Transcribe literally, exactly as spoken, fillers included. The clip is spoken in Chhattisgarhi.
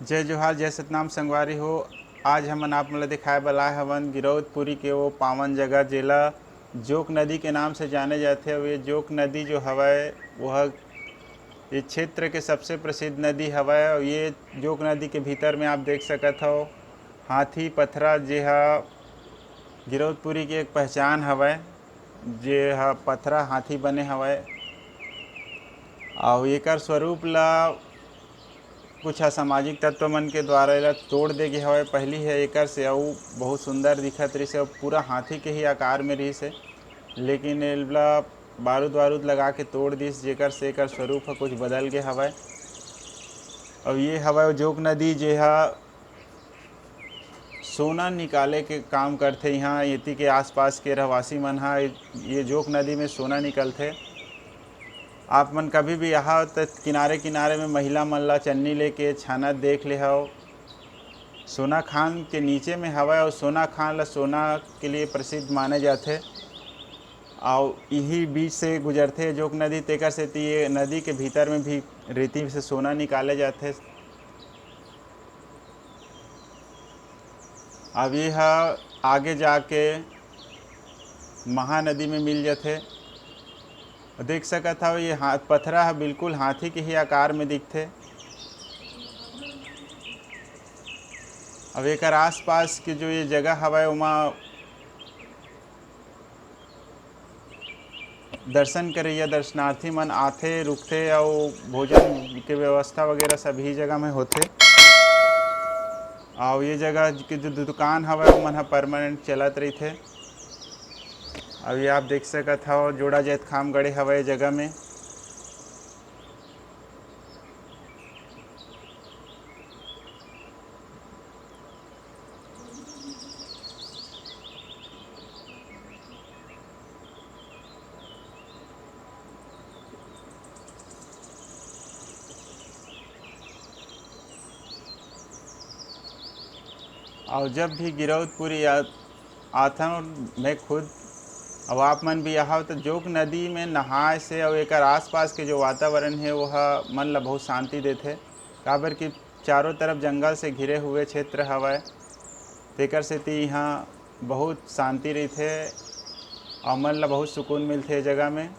जय जोहार, जय सतनाम संगवारी हो। आज हमन आप मन ल दिखाए बर आए हवन गिरौदपुरी के वो पावन जगह, जेला जोक नदी के नाम से जाने जाथे। अउ ये जोक नदी जो हवय, वह ये क्षेत्र के सबसे प्रसिद्ध नदी हवय। अउ ये जोक नदी के भीतर में आप देख सकत हव हाथी पथरा, जे ह गिरौदपुरी के एक पहचान हवय, जे ह पथरा हाथी बने हवय। अउ एकर स्वरूप ला कुछ असामाजिक तत्व मन के द्वारा एला तोड़ दे गे हवय। पहिली हे एकर से अउ बहुत सुंदर दिखत रहिस हे, अउ पूरा हाथी के ही आकार में रहिस हे, लेकिन एला बारूद वारूद लगा के तोड़ दिस, जेकर से एकर स्वरूप ह कुछ बदल गे हवय। अउ ये हवय जोक नदी, जे ह सोना निकाले के काम करथे। इहाँ एती के आसपास के रहवासी मन ह ये जोक नदी में सोना निकलथे। आप मन कभी भी आहा त किनारे किनारे में महिला मन ला चन्नी लेके छानत देख ले हव। सोना खान के नीचे में हवय अउ सोना खान ला सोना के लिए प्रसिद्ध माने जाथे। अउ इही बीच से गुजरथे जोक नदी, तेकर सेती ये नदी के भीतर में भी रेती से सोना निकाले जाथे। अब ये ह आगे जाके महानदी में मिल जथे। देख सकत हव, ये हाथ पथरा ह बिल्कुल हाथी के ही आकार में दिखथे। अब एकर आसपास के जो ये जगह हवय, ओमा दर्शन करइया दर्शनार्थी मन आथे, रुकथे अउ भोजन के व्यवस्था वगैरह सभी जगह में होथे। अउ ये जगह के जो दु-, दुकान हवय, ओमन ह परमानेंट चलत रहिथे। अउ ये आप देख सकत हव, जोड़ा जैतखाम गड़े हवय ये जगह में। अउ जब भी गिरौदपुरी आ, आथन मैं खुद, अउ आप मन भी आहव, त जोक नदी में नहाए से अउ एकर आसपास के जो वातावरण हे, वो ह मन ल बहुत शांति देथे, काबर कि चारों तरफ जंगल से घिरे हुए क्षेत्र हवय, तेकर सेती इहाँ बहुत शांति रहिथे अउ मन ल बहुत सुकून मिलथे ए जगह में।